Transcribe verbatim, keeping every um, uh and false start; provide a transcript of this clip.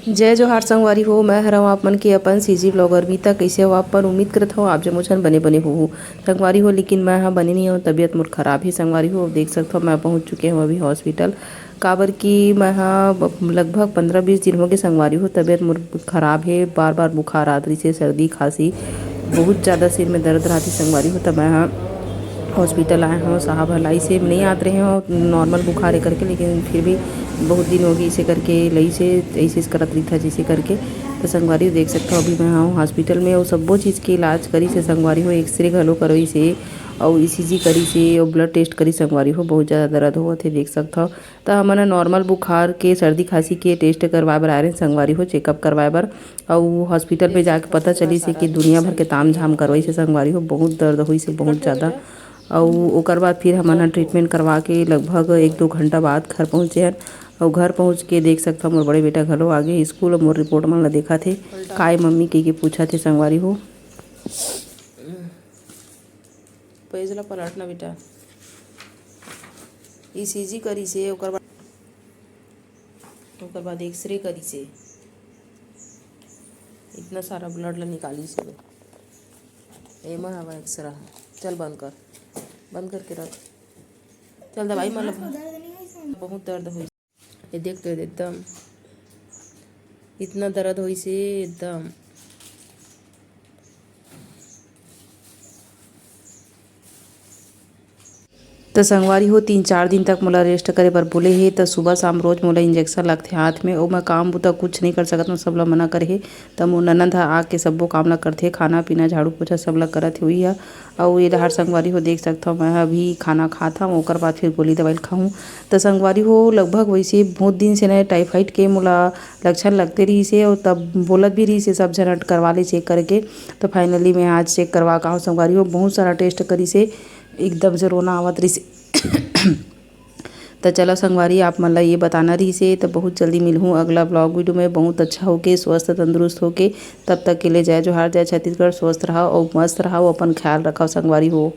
जय जोहार संगवारी हो, मैं हरव आप मन के अपन सीजी ब्लॉगर मीता। कइसे हो आप मन? उम्मीद करत हव आप जम्मो झन बने बने होहू संगवारी हो, लेकिन मैं ह बने नइ हव, तबीयत मोर खराब हे संगवारी हो। देख सकत हव, मैं पहुंच चुके हव अभी हॉस्पिटल, काबर कि मैं ह ब-, लगभग पंद्रह बीस दिन होगे संगवारी हो, तबीयत मोर खराब हे, बार बार बुखार आत रहिसे, सर्दी खांसी बहुत ज़्यादा सिर में दर्द रहत हे संगवारी हो, त मैं ह हॉस्पिटल आए हव। साहब ह लाइसे, नइ आत रहे हव नॉर्मल बुखार हे करके, लेकिन फिर भी बहुत दिन होगे इसे करके लइसे, ऐसे करत रहिथे जइसे करके। त संगवारी हो देख सकत हव, अभी मैं हव हॉस्पिटल में, अउ सब्बो चीज़ के इलाज करिसे संगवारी हो, एक्सरे घलो करवाइसे, अउ ईसीजी करिसे, अउ ब्लड टेस्ट करिसे संगवारी हो, बहुत ज़्यादा दर्द होवत हे देख सकत हव। त हमन ह नॉर्मल बुखार के, सर्दी खांसी के टेस्ट करवाए बर आए रहेन संगवारी हो, चेकअप करवाए बर। अउ हॉस्पिटल में जाके पता चलिसे कि दुनिया भर के ताम झाम करवाइसे संगवारी हो, बहुत दर्द होइसे बहुत ज़्यादा। अउ ओकर बाद फिर हमन ह ट्रीटमेंट करवा के लगभग एक दो घंटा बाद घर पहुँचे हन। अउ घर पहुँच के देख सकत हव, मोर बड़े बेटा घलो आगे स्कूल, मोर रिपोर्ट मन ला देखत हे, "काय मम्मी?" कहिके पूछत हे संगवारी हो। पेज ला पलटना बेटा। ईसीजी करिसे, ओकर बाद, ओकर बाद एक्सरे करिसे। इतना सारा ब्लड ला निकालिसे। एमा हवा एक्सरा। चल बंद कर, बंद करके रख। चल दवाई मन ला, बहुत दर्द होइस। ये देख तो एकदम इतना दर्द होइसे एकदम। त संगवारी हो, तीन चार दिन तक मोला रेस्ट करे बर बोले हे। त सुबह शाम रोज मोला इंजेक्शन लगथे हाथ में, अउ मैं काम बुता कुछ नइ कर सकत हव, सब ला मना करे हे। त मोर ननद ह आके सब्बो काम ला करथे, खाना पीना, झाड़ू पोछा सब ला करत हे उही ह। अउ ये डहार संगवारी हो देख सकत हव, मैं ह अभी खाना खात हव, ओकर बाद फिर गोली दवाई ल खाहूँ। त संगवारी हो, लगभग वइसे बहुत दिन से ना टाइफाइड के मोला लक्षण लगते रहिसे, अउ तब बोलत भी रहिसे सब झन करवा ले चेक करके। त फाइनली मैं आज चेक करवा के आहूँ संगवारी हो, बहुत सारा टेस्ट करिसे, एकदम से रोना आवत रहिसे। त चलो संगवारी, आप मन ला ये बताना रहिसे, त बहुत जल्दी मिलहूँ अगला ब्लॉग वीडियो में, बहुत अच्छा होके, स्वस्थ तंदुरुस्त होके। तब तक के लिए जय जोहार, जय छत्तीसगढ़, स्वस्थ रहव अउ मस्त रहव, अपन ख्याल रखव संगवारी हो।